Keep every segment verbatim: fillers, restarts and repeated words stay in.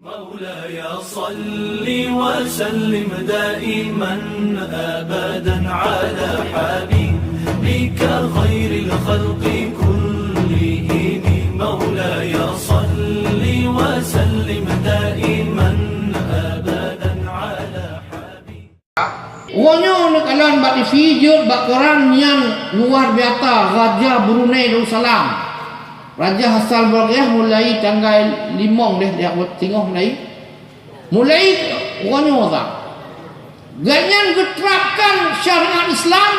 مولاي صل وسلم دائما أبدا على حبيبك خير الخلق كلهم. مولاي صل وسلم دائما أبدا على حبيبك. Uroe nyoe neukalon bak T V jeuet bak koran nyang luar biasa, Raja Brunei Darussalam. Raja Hassan Bolkiah mulai tanggai limong deh, jak buet singoh mulai. Mulai uroe nyoe sa. Gobnyan geuterapkan syariat Islam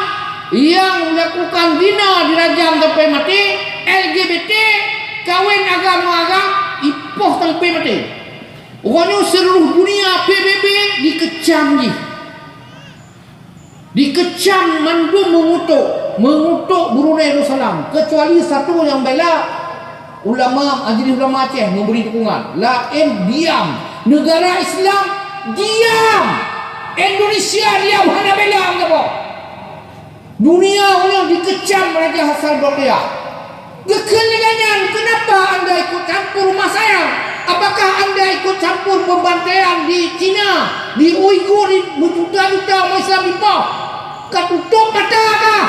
nyang melakukan zina dirajam sampai maté, L G B T, kawin agam ngon agam, ipoh sampai maté. Uroe nyoe seluruh dunia P B B dikecam jih. Dikecam mandum meungutok, meungutok Brunei Darussalam, kecuali satu nyang bela ulama, majelis ulama Aceh memberi dukungan. Laén diam. Negara Islam diam. Indonesia diam, hana bela meugapo. Dunia uroe nyoe dikecam Raja Hassan Bolkiah. Geukheun lé gobnyan, "Kenapa anda ikut campur rumah saya? Apakah anda ikut campur pembantaian di Cina, di Uighur, di meujuta-juta umat Islam dipoh? Ka tutôp mata kah?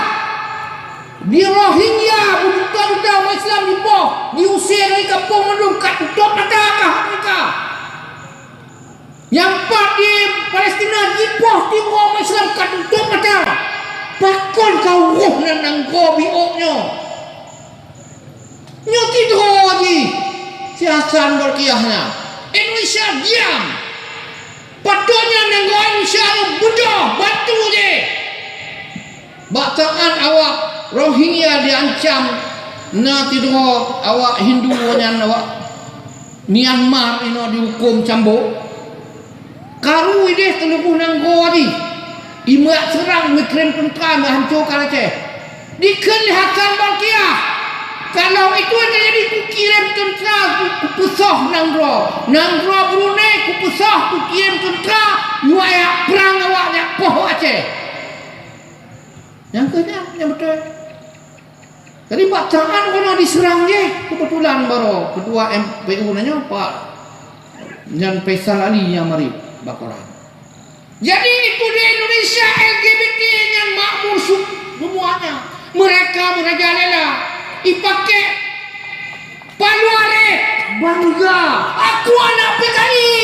Di Rohingya meujuta-juta umat Islam dipoh, diusé dari kampung mandum, ka tutôp mata kah mereka?" Nyang pat di Palestina jipoh tiep uroe umat Islam ka tutôp mata. Pakon ka uroh nan nanggroe biôk nyoe? Nyoe tidroe jih si Hasan Bolkiah nyan. Indonesia diam. Patutnya nanggroe Indonesia nyoe beudôh, bantu jih. Bak saát awak Rohingya diancam, na sidroe awak Hindu nyan, awak Myanmar inoe dihuköm cambôk. Karu ideh teulugu nanggroe jih, imeuk seurang, meukirém teuntra, meuhanco Aceh. Dikheun lé Hasan Bolkiah, kalau itu terjadi, kukirém teuntra, ku-, kupeusoh nanggroe. Nanggroe Brunei kupeusoh, kukirém teuntra, yue jak prang awak jak poh Aceh. Nyang keu nyan, nyang beutôi. Jadi, bak saát uroe nyoe diseurang jih, keubeutulan baroe ketua M P U na nyoe, Pak, nyan Faisal Ali nyang marit bak koran. Jadi, itu di Indonesia L G B T nyan makmur su-, semuanya. Mereka merajalela, dipakai palu aret, bangga, "Aku anak P K I."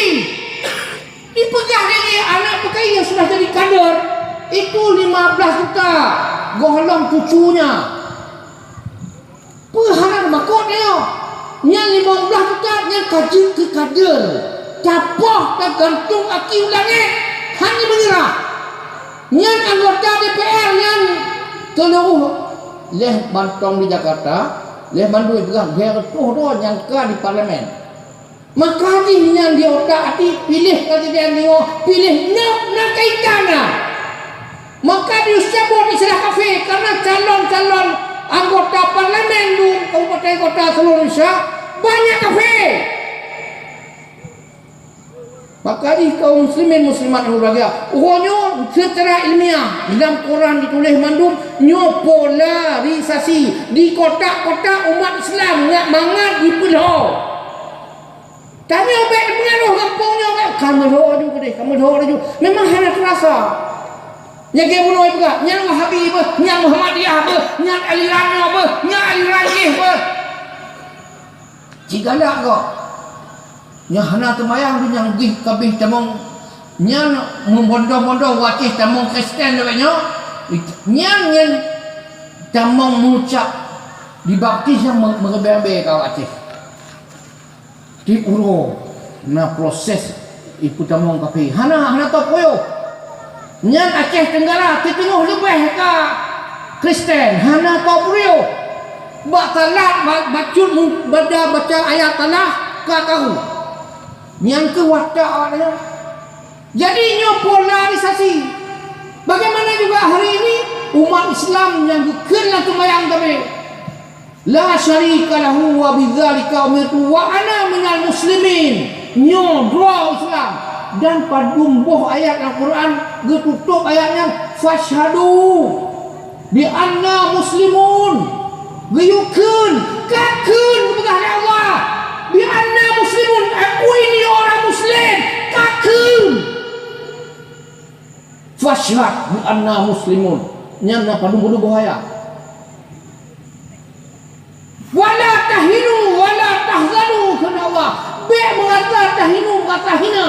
Dipeugah lé jih anak P K I nyang sudah jadi kader, itu lima belas juta gohlom cucunya. Peue hana meumakot nyoe? Nyan limong blaih juta nyan ka jeuet keu kader. Tapoh tagantung aki u langét, hana meunyeurah. Nyan anggota D P R nyan keuluh lhèe mantong di Jakarta, lhèe mandum di Peugah, lhèe reutôh droe nyang ka di parlemen. Maka jih nyan di utak até piléh presiden nyoe, piléh nyoe na kaitan na. Maka diuseucabot istilah kafé, karena calon-calon anggota parlemen di kabupaten kota seluruh Indonesia banyak kafé. Maka jih kaum muslimin muslimat yang berbahagia, uroe nyoe secara ilmiah lam Quran dituléh mandum nyoe polarisasi di kotak-kotak umat Islam nyak mangat dipeulho. Tanyoe bèk meungaroh gampông nyoe bèk, ka meulho laju keudeh, ka meulho laju. Memang hana teurasa. Nyang keu bunoe peugah, nyan Wahabi beuh, nyan Muhammadiyah beuh, nyan aliran nyoe beuh, nyan aliran jih beuh. Cit galak gob. Nyan hana teumayang tu nyang gih kabeh tamong. Nyan meubondo-bondo u Aceh tamong Kristen lagèe nyoe. Nyan nyan tamong meucap dibaptis nyang me-, meureumbée-reumbée ka u Aceh. Tiep uroe na proses ipeutamong kafé. Hana, hana teupeuyôh. Nyan Aceh Tenggara siteungoh leubeh ka Kristen, hana teupeuyôh. Bak salat, ba-, bacut mu-, bada baca ayat salah ka karu. Nyan keuh watak awaknyan. Jadi nyoe polarisasi. Bagaimana juga hari ini umat Islam nyang geukheun lam seumayang tabé, "La syarika lahu wa bidzalika umirtu wa ana minal muslimin." Nyoe droe Islam. Dan padum boh ayat Al-Quran geututôb ayat nyan, "Fasyhadu bi anna muslimun." Geuyue kheun, ka kheun geupeugah lé Allah, "Bi anna muslimun." Aku ini orang Syhad bi anna muslimun. Nyan na padum puluh boh ayat. "Wala tahinu wala tahzanu," kheun Allah. Bék meurasa tahinu, meurasa hina.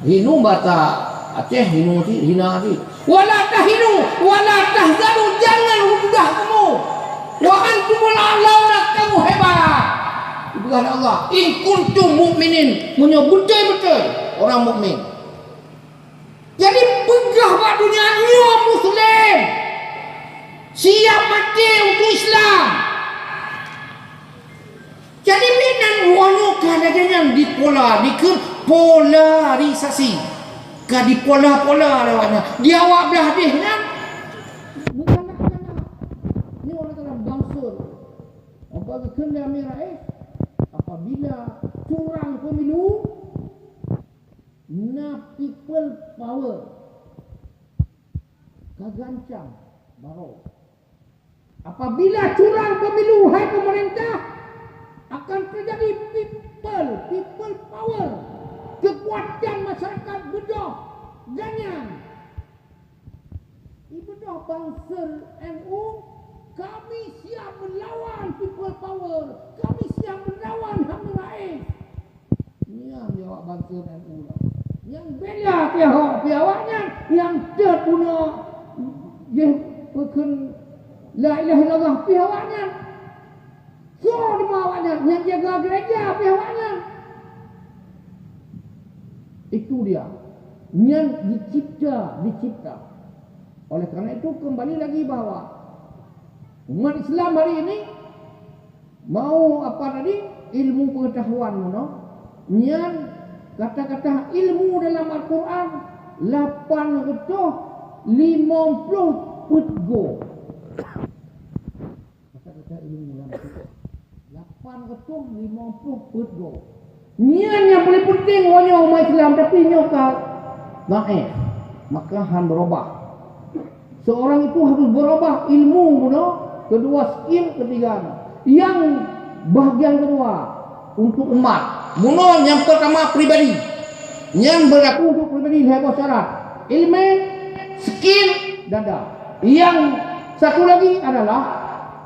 Hinu basa Aceh, hinu cit, hina cit. "Wala tahinu wala tahzanu," jangan mudah kamu. "Wa antumul a'launa," kamu hebat. Ibarat Allah, "In kuntum mu'minin," meunyoe beutôi-beutôi orang mukmin. Jadi peugah bak donya nyoe muslim, siap maté untuk Islam. Jadi binan uroe nyoe ka lagée nyan dipola, dikheun polarisasi. Ka dipola-pola lé awaknyan. Di awak blah deh nyan meugalak-galak. Nyoe lagée nyan bansa. Apa geukheun lé Amin Rais? Apabila curang pemilu, na people power ka gancang baroe. Apabila curang pemilu, hai pemerintah, akan terjadi people, people power, kekuatan masyarakat beudôh ganyang. Ibeudôh bansa N U, kami siap melawan people power, kami siap melawan Amin Rais. Nyan jaweueb bansa N U lah. Nyang bela pihak, pihak awaknyan, nyang teuet bunoe jih peukheun la ilaha illallah pihak awaknyan. Soe teuma awaknyan nyang jaga gereja pih awaknyan? Itu dia. Nyan dicipta, dicipta. Oleh karena itu, kembali lagi bahwa umat Islam hari ini mau apa tadi? Ilmu pengetahuan, no? Nyan kata-kata ilmu dalam Al-Quran lapan ratus lima puluh peuet go. Kata-kata ilmu lam Quran. Lapan ratus lima puluh peuet go. Nyan nyang paling penting uroe nyoe umat Islam, tapi nyoe ka dhaif. Maka han berubah. Seorang itu harus berubah ilmu bunoe, kedua skill, ketiga. Yang bahagian kedua untuk umat. Bunoe nyang pertama pribadi. Nyang berlaku untuk pribadi lhèe boh syarat. Ilmu, skill, dada. Yang satu lagi adalah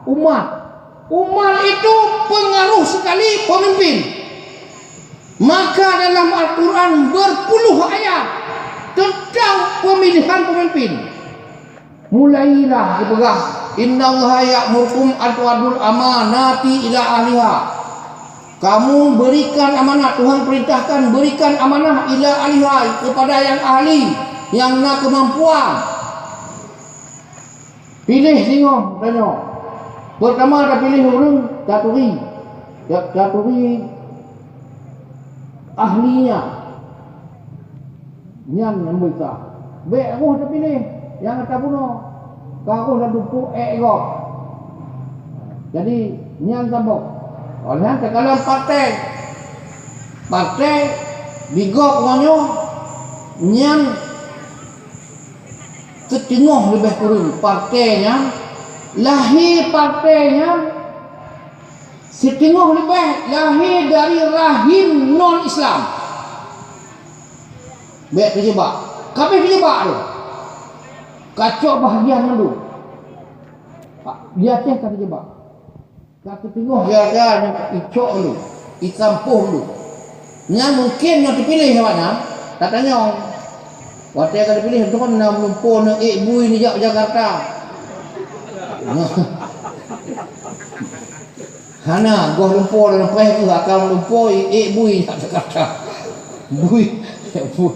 umat. Umat itu pengaruh sekali pemimpin. Maka dalam Al-Quran berpuluh ayat tentang pemilihan pemimpin. Mulailah dipeugah, "Innallaha ya'murukum an tu'addul amanati ila ahliha." Kamu berikan amanah, Tuhan perintahkan berikan amanah ila ahliha, kepada yang ahli, yang na kemampuan. Piléh singoh tanyoe. Pertama tapiléh ureuëng taturi. Ta-, taturi ahlinya. Nyan nyang beurita. Bék roh tapiléh nyang tabunoe. Ka roh lam tumpôk ék gob. Jadi nyan saboh. Oleh nyan takalon partai. Partai di gob ngon nyoe nyan Siteungoh leubeh kureueng partai nyan, lahé partai nyan, siteungoh leubeh lahé dari rahim non-Islam. Bék teujeubak. Ka abéh teujeubak tu. Kacok bahagian mandum. Di Aceh ka teujeubak. Ka teuteungoh gara-gara nyan icok lu, itampôh lu. Nyan mungken nyoe teupiléh awaknyan, tatanyong. Watée ka teupiléh, "Droeneuh na meulumpo neuék bui neujak Jakarta?" Hana, goh lumpo dan preh keuh akan meulumpo ék bui jak Jakarta. Bui, bui.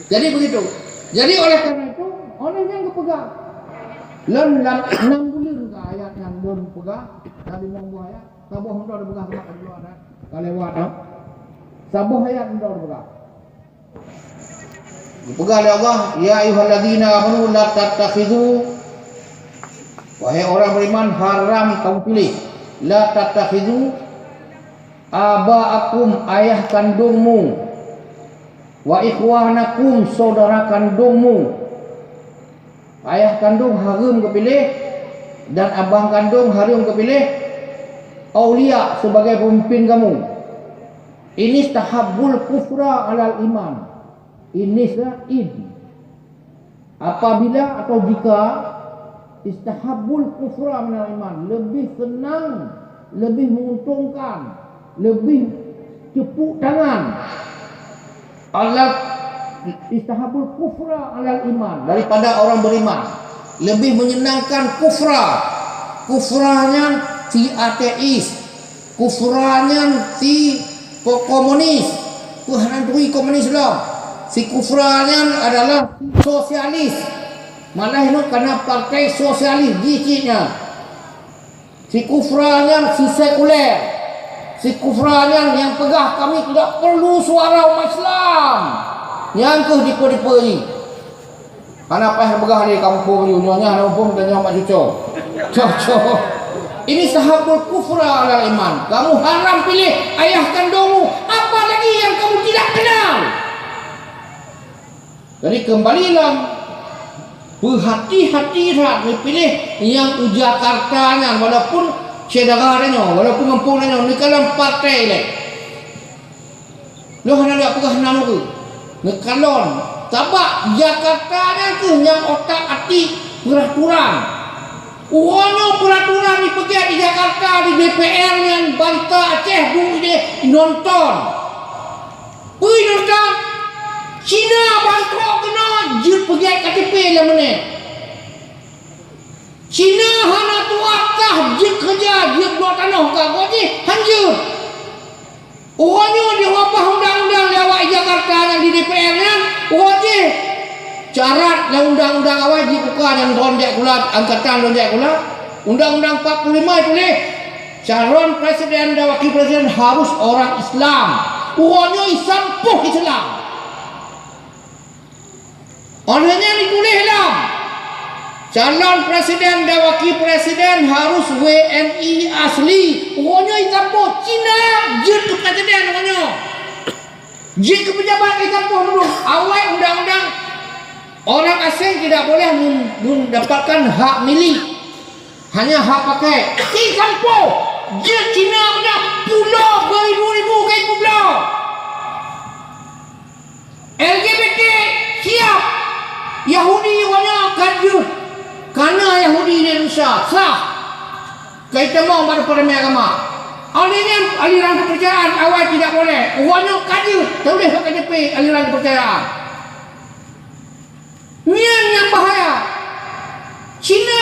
Jadi begitu. Jadi oleh karena itu, oleh nyang geupeugah, lom lam enam buleuen ka ayat nyan lom peugah, dari limong buah ayat, saboh meudoe dipeugah keumat dari luwa dah, ka lewat dah. Saboh ayat meudoe dipeugah. Geupeugah lé Allah, "Ya ayyuhalladzina amanu la tattakhidzu," wahai orang beriman, haram kamu pilih, "la tattakhidzu aba'akum," ayah kandungmu, "wa ikhwanakum," saudara kandungmu. Ayah kandung hareuem geupiléh dan abang kandung hareuem geupiléh aulia sebagai pemimpin kamu. "Inistahabbul kufra alal iman." Inis, in. Apabila atau jika istahabbul kufra minal iman, lebih senang, lebih menguntungkan, lebih tepuk tangan, alal istahabbul kufra alal iman, daripada orang beriman, lebih menyenangkan kufra, kufra nyan si ateis, kufra nyan si ko-, komunis. Peue hana turi komunis lom. Si kufra nyan adalah sosialis. Malah nyoe kana partai sosialis jih cit nyan. Si kufra nyan si sekuler. Si kufra nyan nyang peugah kami tidak perlu suara umat Islam. Nyang keuh dipe-dipe nyan. Hana payah peugah lé kamoe muphom nyoe, nyoe hana muphom dan nyoe mak cuco. Cocok. Ini sahabul kufra alal iman. Kamu haram pilih ayah kandungmu, apalagi yang kamu tidak kenal. Jadi kembali lam Peuhati-hati that neupiléh nyang u Jakarta nyan, walaupun syedara tanyoe, walaupun gampông tanyoe, neukalon partai lé. Lôn hana jak peugah nam keuh. Neukalon, sabab Jakarta nyan keuh nyang otak atik peuraturan. Uroe nyoe peuraturan jipeugét di Jakarta, di D P R nyan, bansa Aceh duek idéh inonton. Peue inonton? Cina bangkok keunoe jeuet peugét K T P lam meuné. Cina hana tuah kah jeuet keureuja, jeuet bloe tanoh kah, uroe jih han jeuet. Uroe nyoe jiubah undang-undang lé awak Jakarta nyang di D P R nyan, uroe jih syarat lam undang-undang awai jibuka nyang lôn jak sikula, angkatan lôn jak sikula, undang-undang empat puluh lima tuléh, calon presiden dan wakil presiden harus orang Islam. Uroe nyoe Islam poh Islam. Óh lheueh nyan dituléh lom, calon presiden dan wakil presiden harus W N I asli. Uroe nyoe Islam poh Cina jeuet keu presiden uroe nyoe. Jeuet keu pejabat Islam poh dulu. Awai undang-undang orang asing tidak boleh mem-, mendapatkan hak milik. Hanya hak pakai. Islam poh jeuet Cina uroe nyoe pulo beribu-ribu kali pulo. L G B T siap. Yahudi uroe nyoe ka jeuet. Kana Yahudi di Indonesia sah. Ka itamong bak departemen agama. Óh lheueh nyan aliran kepercayaan awai tidak boleh. Uroe nyoe ka jeuet. Tuléh bak K T P aliran kepercayaan. Nyan nyang bahaya. Cina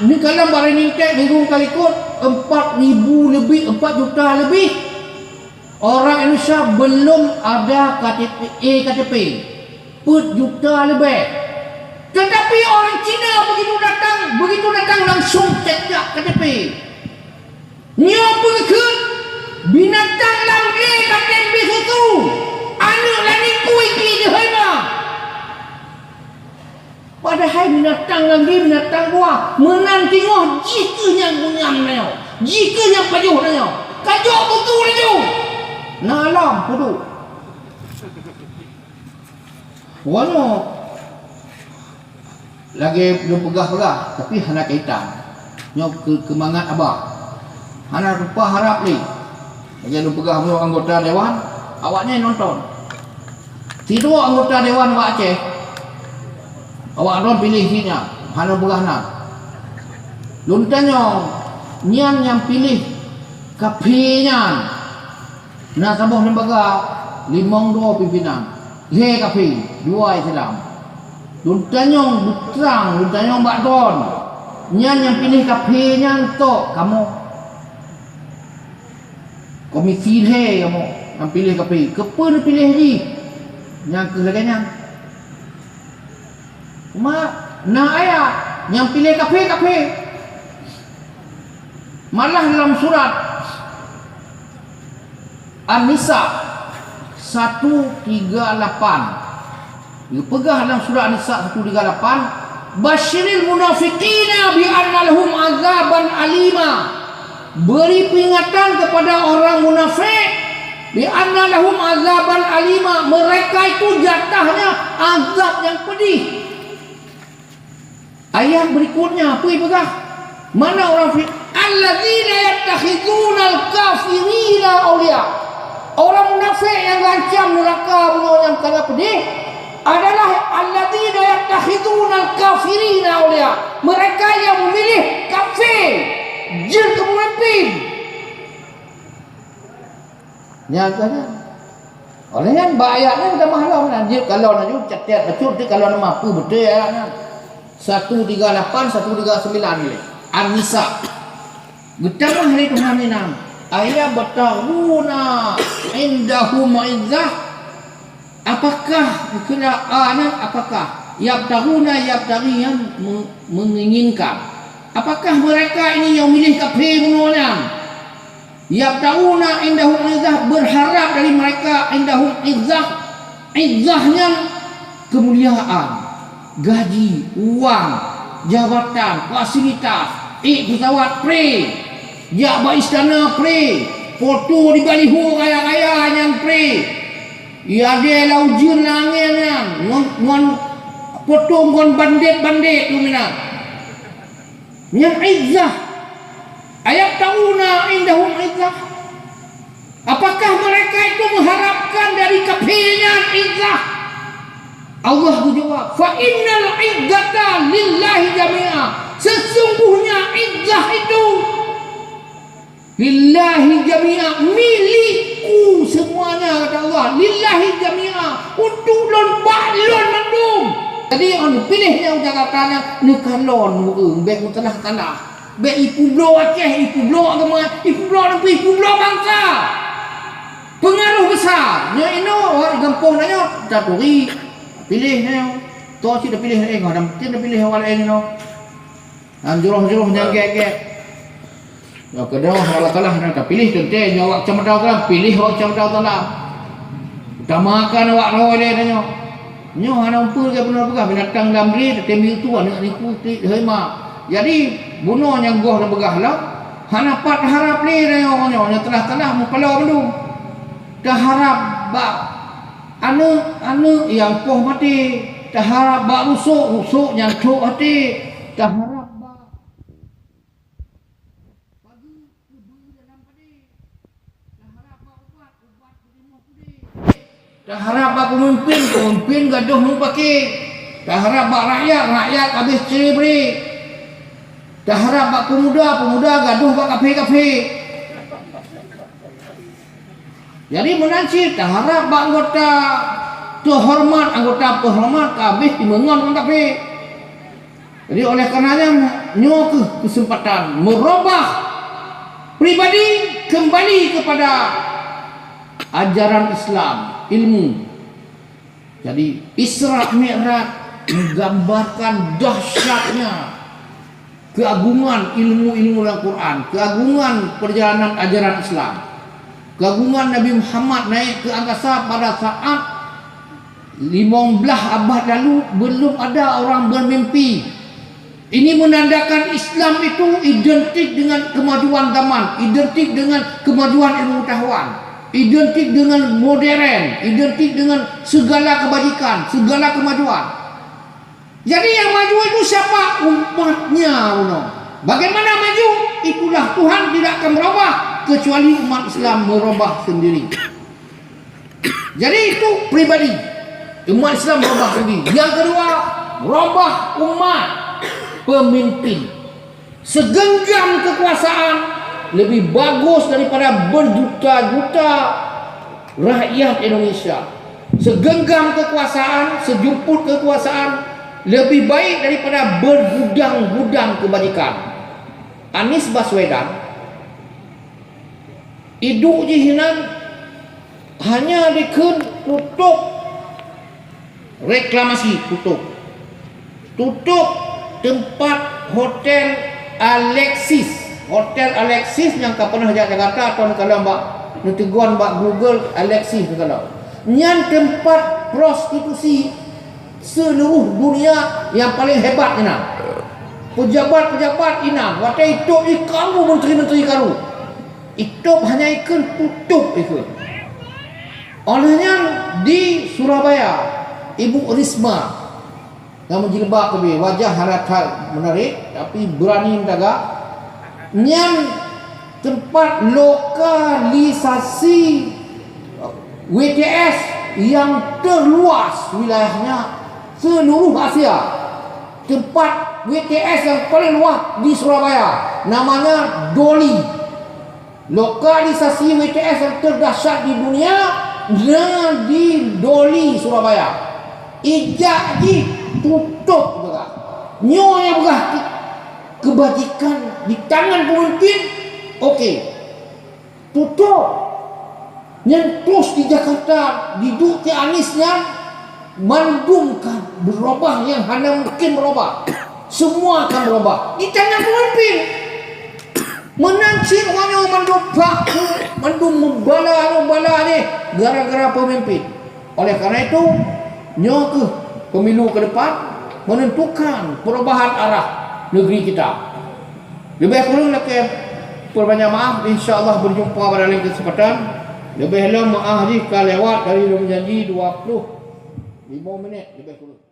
neukalon bak running text minggu ka likot empat ribu lebih, empat juta lebih. Orang Indonesia belum ada K T P, e-K T P. Peuet juta leubeh. Tetapi orang Cina begitu datang, begitu datang langsung cek-cek K T P. Nyoe peue kheun, binatang lam lé ka tem beususu, aneuk lanyéng kui ki jeuhai ma. Padahai binatang lam lé binatang buah, meunan teungoh jih keuh nyang geunyam nyoe, jih keuh nyang pajoh nyoe. Ka jok buku laju. Na lom peuduek. Uroe nyoe lagèe lôn peugah-peugah, tapi hana kaitan. Nyoe keu-, keumangat haba. Hana rupa harab lé. Lagèe lôn peugah meunyoe anggota dewan, awaknyan nonton. Sidroe anggota dewan bak Aceh, awak droen piléh si nyan, hana peugah na. Lôn tanyong, nyan nyang piléh kaphé nyan, na saboh lembaga limong droe pimpinan, lhèe kaphé, dua Islam. Lôn tanyong beutrang, lôn tanyong bak droen, nyan nyang piléh kaphé nyan tok kamoe. Komisi lhèe kamoe nyang piléh kaphé. Keupeue neupiléh jih? Nyang keuh lagèe nyan. Cuma na ayat nyang piléh kaphé-kaphé. Malah lam surat An-Nisa satu tiga lapan, geupeugah lam surat An-Nisa satu tiga lapan, "Basyiril munafiqina bi anna lahum azaban alima." Beri peringatan kepada orang munafik, "Bi anna lahum azaban alima." Mereka itu jatahnya azab yang pedih. Ayat berikutnya, apa yang peugah? Mana orang munafik? "Alladzina yattakhizunal kafirina auliya." Orang munafik nyang geuancam neuraka bunoe nyang kana pedih, Adalah alladzina yattakhidunal kafirina auliya. Mereka yang memilih kafir jeuet keu pemimpin. Nyan ka nyan. Oleh nyan, bak ayat nyan tamah lom nyan. Jeuet kalon laju, catat bacut, teukalon nama peue beutôi ayat nyan. Satu tiga lapan, satu tiga sembilan nilai. An-Nisa. Geutamah lé Tuhan inong, "Ayabtaghuna indahum izzah?" Apakah, kira a nyan, apakah, yabtaghuna, yabtaghi nyan me-, menginginkan. Apakah mereka ini yang milih kafé bunoe nyan? Yabtaghuna indahum izzah, berharap dari mereka indahum izzah. Izzah nyan keumuliaan, gaji, uang, jabatan, fasilitas, ék peusawat pré, jak bak istana pré, poto di baliho raya-raya nyan pré, iadée lam ujeuen langét nyan ngon, ngon poto ngon bandét-bandét tu meunan. Nyan izzah. Ayabtaghuna indahum izzah. Apakah mereka itu mengharapkan dari kafé nyan izzah? Allah geujaweueb, "Fa innal izzata lillahi jami'a." Sesungguhnya izzah itu lillahi jami'a, milikku semuanya, kata Allah. Lillahi jami'a, untuk lôn, bak lôn mandum. Jadi, ôn piléh nyang Jakarta nyan, neukalon ureuëng, bék meusalah-salah. Bék ipeubloe Aceh, ipeubloe agama, ipeubloe nanggroe, ipeubloe bansa. Peungaroh besar. Nyoe inoe, awak gampông na nyoe, taturi, piléh na nyoe. Toh cit tapiléh, eh, ngon dah mungkin tapiléh awak laén inoe. Nyan jroh-jroh nyan gét-gét. Nyoe keudroe Allah Taala na tapiléh teuntée nyoe awak kacamata Islam, piléh awak kacamata Islam. Utamakan awak roh ilée tanyoe. Nyoe hana umpul lagée bunoe peugah, binatang lam ré tatem yue tuan, aneuk niku ti hema. Jadi, bunoe nyang goh neupeugah lom, hana pat harab lé tanyoe nyoe, nyoe teulah-teulah meupaloe mandum. Taharab bak aneuk, aneuk nyang poh maté, taharab bak rusok, rusok nyang trok até, taharab bak Taharab bak peumimpén, peumimpén gadôh mupake. Taharab bak rakyat, rakyat habéh cebre. Taharab bak peumuda, peumuda gadôh bak kafé-kafé. Jadi meunan cit taharab bak anggota teuhoreumat, anggota peuhoreumat ka habéh timeungon ngon kafé. Jadi, oleh karenanya, nyoe kheueh keuseumpatan meurubah pribadi keumbali keupada ajaran Islam, ilmu. Jadi, Isra Mi'raj menggambarkan dahsyatnya keagungan ilmu-ilmu dalam Quran, keagungan perjalanan ajaran Islam, keagungan Nabi Muhammad naik ke angkasa pada saat limong blaih abad lalu belum ada orang bermimpi. Ini menandakan Islam itu identik dengan kemajuan zaman, identik dengan kemajuan ilmu pengetahuan, identik dengan modern, identik dengan segala kebajikan, segala kemajuan. Jadi yang maju itu siapa? Umatnya, uno. Bagaimana maju? Itulah Tuhan tidak akan merubah kecuali umat Islam merubah sendiri. Jadi itu pribadi. Umat Islam merubah sendiri. Yang kedua, merubah umat, pemimpin. Segenggam kekuasaan lebih bagus daripada berjuta-juta rakyat Indonesia. Segenggam kekuasaan, sejumput kekuasaan lebih baik daripada bergudang-gudang kebajikan. Anies Baswedan, iduek jih hinan hanya dikheun tutup reklamasi, tutup. Tutup teumpat hotel Alexis. Hotel Alexis nyang ka pernah jak Jakarta atau neukalon bak, neuteugon bak Google Alexis neukalon. Nyan teumpat prostitusi seluruh dunia yang paling hebat inan. Pejabat-pejabat inan, watée itôp jih karu, menteri-menteri karu. Itôp hanya ikheun tutup ikheun. Oleh nyan di Surabaya, Ibu Risma nyang meujilbab teubi, wajah hana that menarik, tapi berani meutagak. Nyan teumpat lokalisasi W T S, yang terluas wilayahnya seluruh Asia. Tempat W T S yang paling luas di Surabaya, namanya Doli. Lokalisasi W T S yang terdahsyat di dunia na di Doli, Surabaya. Ijak jih tutôp juga. Nyoe nyang peugah ke-, kebajikan di tangan pemimpin, oke. Tutôp. Nyan terus di Jakarta, di duek Anies nyan, mandum kan berubah nyang hana mungkin berubah. Semua akan berubah. Di tangan pemimpin. Meunan cit uroe nyoe mandum bak, mandum mubala, mubala nyoe gara-gara pemimpin. Oleh karena itu, nyoe keuh pemilu ke depan menentukan perubahan arah negeri kita. Leubeh kureueng lakée peubanyak maaf, insya Allah berjumpa pada lain kesempatan. Leubeh lom maaf jih ka lewat dari lôn janji dua puluh lima minit leubeh kureueng.